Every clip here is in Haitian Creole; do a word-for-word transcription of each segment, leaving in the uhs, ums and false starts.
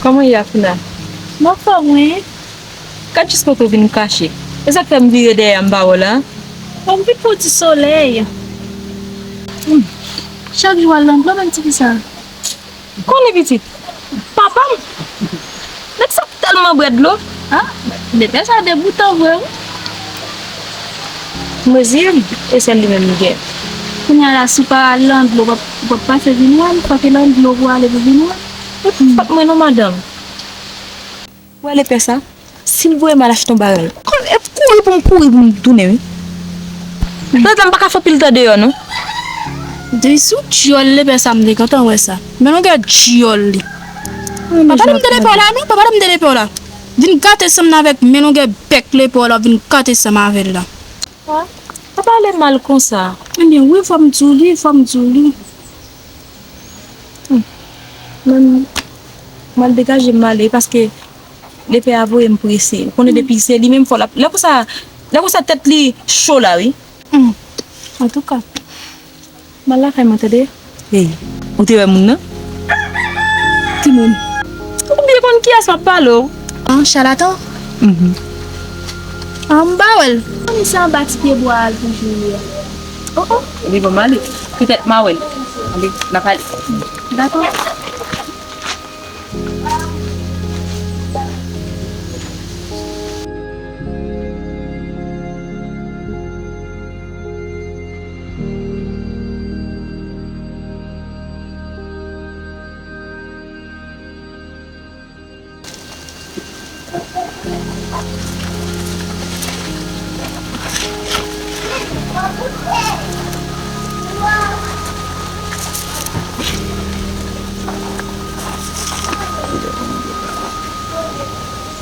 Kòman w ye, Afina? M anfòm, wi. Gad jis kote w vin kache. E sa k fè m vire dèyè a, m pa wè w la? Bon, m vin pou di solèy. Hmm. Chak jou w al nan dlo, menm ti fi sa. Konnen pitit. Papa m. Nèg sa tèlman bwè dlo. Ah, lepè sa degoutan vre, wi. Mezire m, e sèl li menm m gen. Kounye a la, si w pa al nan dlo, w ap, w ap pase vin wè m, fòk e nan dlo pou w ale pou vin wè m. E pa fòt mwen non, madanm. Ou wè lepè sa? Si l voye m al achte yon bagay, konn e kouri pou m kouri pou m tounen, wi. Lòt la, m pa ka fè pil tan deyò, non. Depi sou dyòl lepè sa, m te gentan wè sa. Men longè dyòl li. Pa pale m de lepè w la, non. Pa pale m de lepè w la. Vin gate san m nan avèk men longè bèk lepè w la, vin gate san m avè l la. Ah, pa pale mal konsa. Ebyen, wi, fò m di w li, fò m di w li. Hmm. Men, m al degaje m ale, paske lepè a voye m prese. Ou konnen depi se li menm fò l ap, lè konsa, lè konsa tèt li cho la, wi. Hmm. Antouka. M al lakay mwen, tande. Hey, ou te wè moun nan? Ki moun? Ou byen konn kiyès m ap pale w. An, chalatan? Mhm. An, m pa wè l. Konn se anba ti pye bwa a l toujou ye. Oh, oh. Li bon, m ale. Petèt m a wè l. Ale, n ap ale. Dakò.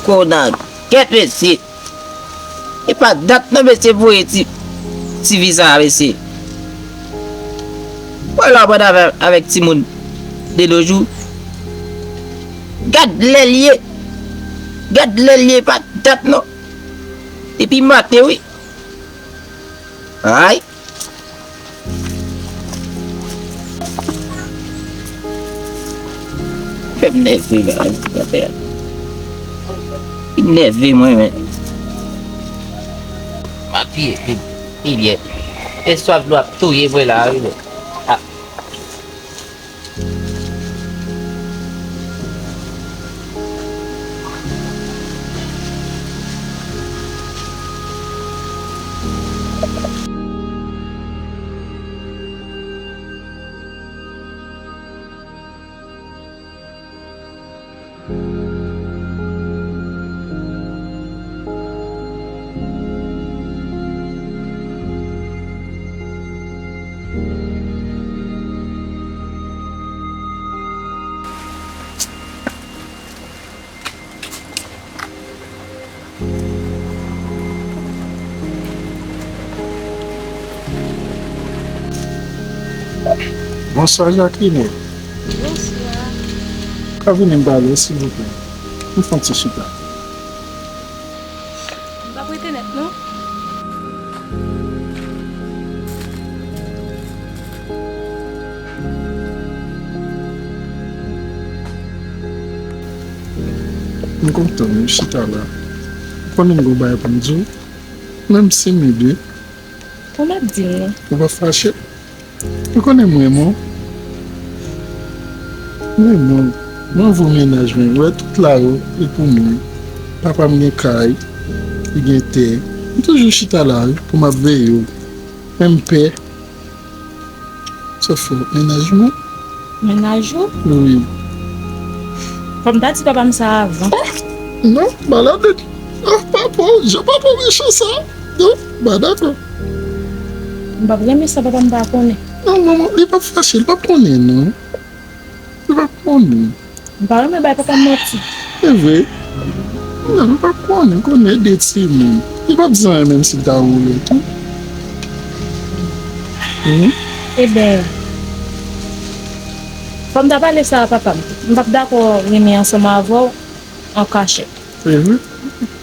Konan, kèt mesye. E pa dat non mesye voye ti, ti vi sa a mesye. Mwen la pran avè, avèk timoun de nos jours. Gad lè l ye. Gad lè l ye, pa dat non. Depi maten wi. Ay. Fè m nève la, wi, granpè. Li nève mwen, men. M ap piye pi, pi byen. E swaf dlo ap touye mwen la, wi, men. Ah. Bonswa, Jacqueline. Bonswa. Ka vini m pale w, silvouplè? M fè yon ti chita. M p ap rete nèt, non. M kontan, m chita la. Ou konnen m gen yon bagay pou m di w, menm si m ede. Ou mèt di m non. Ou pa fache? Ou konnen m renmen w. M renmen w. Mwen voye mennaj mwen. Ou wè tout lari e pou mwen. Papa m gen kay, li gen tè. M toujou chita la wi, pou m ap veye w. Men m pè. Sa fè w mennaj mwen. Mennaj ou? Wi. Fò m ta di papa m sa avan. Oh, non, malad. Ah, papa, jan papa mechan sa. Non, m pa dakò. M p ap renmen sa papa m pa konnen. Non, manman, li p ap fache, li p ap konnen, non. Li p ap konnen. M pa renmen bay papa m manti. Se vre. Non, li p ap konnen, konnen de timoun. Li p ap di anyen menm si l ta woule tou. Hmm? Eben, fò m ta pale sa a papa m. M p ap dakò renmen ansanm avè w an kachèt. Ehe.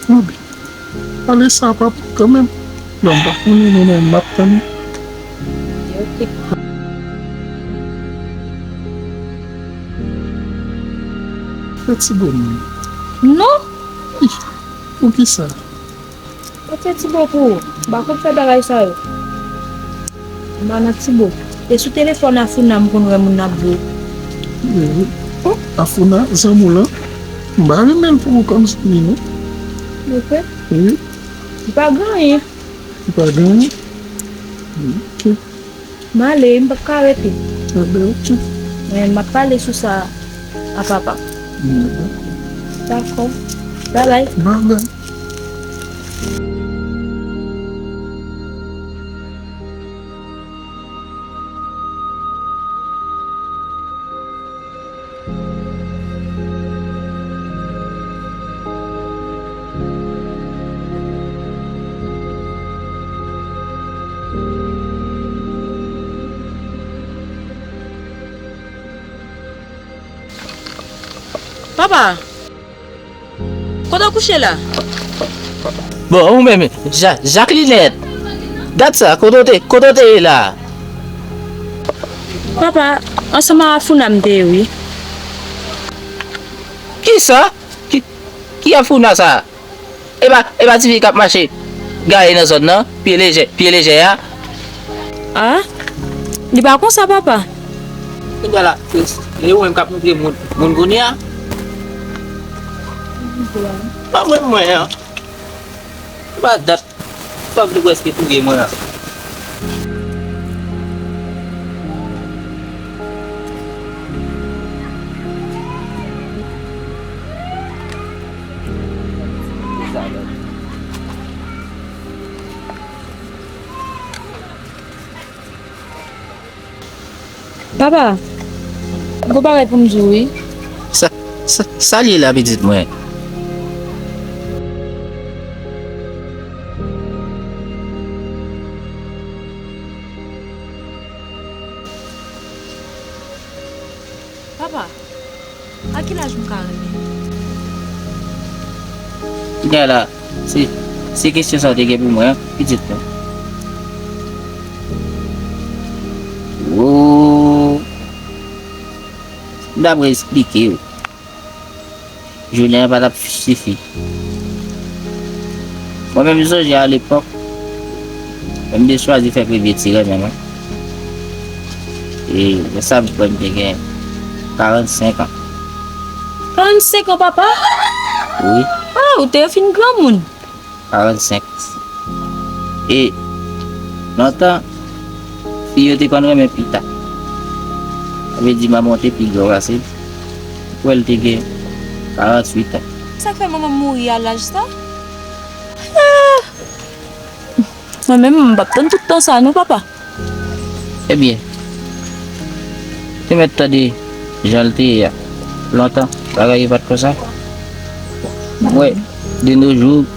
Mwen byen. Pale sa a papa kanmenm. Bon, m pa konnen non, men m ap tann. Ok, ok. Fè ti bo moun. Non. Ih, poukisa? Mwen fè ti bo pou ou. M pa konn fè bagay sa yo. M pa nan ti bo. E sou telefòn Afouna m konn wè moun ap bo. Wi. Oh, Afouna, zanmi w lan. M pa renmen l pou ou kòm zanmi, non. Ou kwè? Wi. Li pa gen anyen. Li pa gen anyen? Ok. M ale, m p ap ka rete. Enben, ok. Men m ap pale sou sa a papa. Enben, ok. Dakò. Babay. Babay. Papa! Kote w kouche la? Bon, ou menm, Ja-, Jaklinèt. Gad sa, kote w te, kote w te ye la? Papa, ansanm ak Afouna m te ye, wi. Kisa? Ki, ki Afouna sa? E pa, e pa tifi k ap mache gaye nan zòn nan, pye lejè, pye lejè a? A? Li pa konsa, papa. Kounye a la, e ou menm k ap montre moun, moun kounye a? Pa mwen, mwen an. Se pa dat, sa vle prèske touye mwen an. Papa, gon bagay pou m di w, wi. Sa, sa, sa l ye la, pitit mwen? Papa, a ki laj m ka renmen? Kounye a la, se, se kesyon sa w te gen pou mwen, pitit mwen. Wo! M ta pral esplike w. Jounen an pa t ap sifi. Mwen menm, m sonje alepòk, lè m te chwazi fè premye ti renmen mwen. E lè sa m kwè m te gen karannsenk an. Karannsenk an, papa? Wi. A, ou te fin granmoun. Karannsenk. E lontan, fi yo te konn renmen pita. Sa vle di manman w te pi gran pase l. Ou kwè l te gen karannwit an. Sa k fè manman m mouri a laj sa? Ah! Mwen menm, m p ap tann tout tan sa non, papa. Ebyen, te mèt tande jan l te ye a. Lontan, bagay yo pa t konsa. M wè, de nos jours,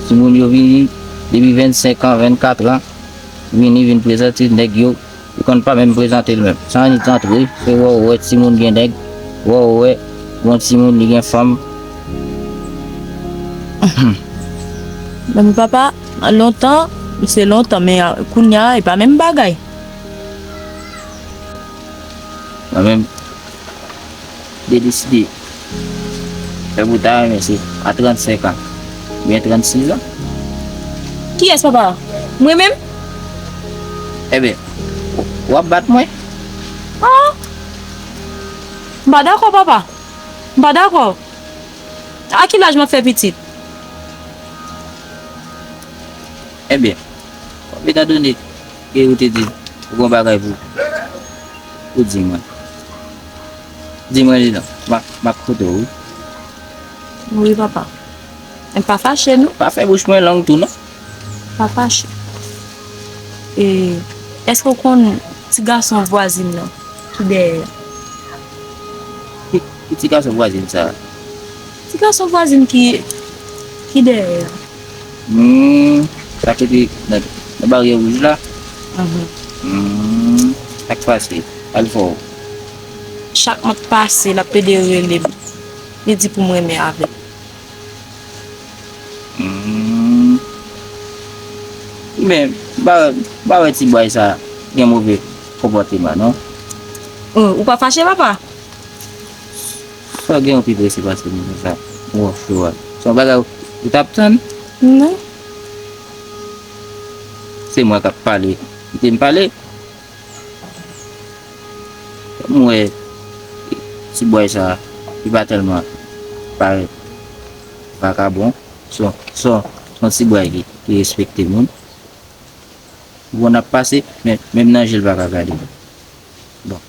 timoun yo vini, depi vennsenk an, vennkat an, vini, vin prezante nèg yo, yo konn pa menm prezante l menm. San nit antre, se wè w wè timoun gen nèg, wè w wè gon timoun li gen fanm. Men papa, lontan, se lontan, men kounye a, e pa menm bagay. Mwen menm, m te deside fè pou ta renmen se a trannsenk an, oubyen trannsis an. Kiyès, papa? Mwen menm? Ebyen, w ap bat mwen? Ah! M pa dakò, papa. M pa dakò. A ki laj m ap fè pitit? Ebyen, etandone ke ou te di ou gen yon bagay pou, pou di mwen, di mwen li non. M ap, m ap koute w, wi. Wi, papa. Men pa fache, non. Pa fè bouch mwen long tou, non. Pa fache. E, èske w konn ti gason vwazin nan ki dèyè a? Ki, ki ti gason vwazin sa a? Ti gason vwazin ki, ki dèyè a. Hmm, sa ki te nan, nan baryè wouj la? Mhm. Hmm, sa k pase? Al fò. Chak m ap pase, l ap pede rele m. Li di pou m renmen avè l. Hmm. Men, m pa, m pa wè ti bway sa gen move konpòteman, non. Oh, ou pa fache, papa? Sa gen yon pi prese pase moun sa, yon offshore a. Se yon bagay ou t ap tann? Non. Se mwen k ap pale. Kite m pale. M wè ti bòy sa, li pa tèlman parèt vakabon. Se yon, se yon, se yon ti bòy ki, ki respekte moun. Bon, n ap pase, men menm nan je l pa ka gade. Bon.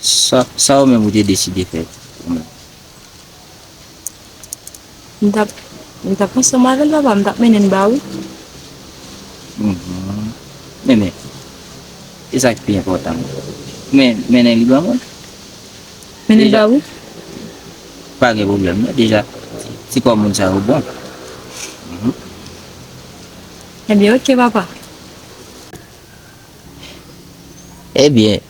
Sa, sa ou menm ou te deside fè ou menm? M t ap, m t ap ansanm avè l, papa, m t ap mennen l ba ou. Mhm. Men, men, e sa ki pi enpòtan. Men, mennen li ban mwen. Mennen l ba ou? Pa gen pwoblèm, non. Deja, ti, ti kò moun sa yo bon. Mhm. Ebyen, oke, papa. Ebyen,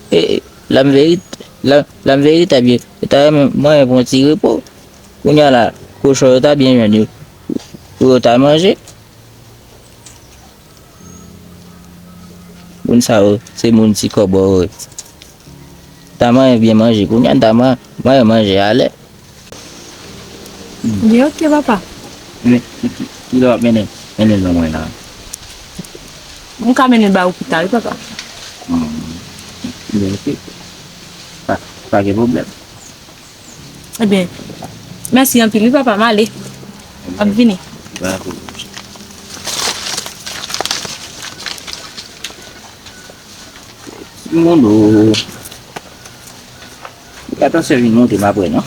e, e, lanm verite, lanm, lanm verite, ebyen, yo ta renmen mwen pran ti repo. Kounye a la, kochon yo ta byen jwenn yo, pou yo ta manje. Moun sa yo, se moun ti kòbò yo ye. Ta manyen byen manje, kounye a ta man-, manyen manje alè. Byen, oke, papa. Men, ki, ki, ki lè w ap mennen, mennen l ban mwen la? M ka mennen l ba ou pita, wi, papa. Hmm. Byen, oke. Pa, pa gen pwoblèm. Ebyen, mèsi anpil, wi, papa, m ale. M ap vini. Bravo. Timoun o. Gata se vin monte m apre non.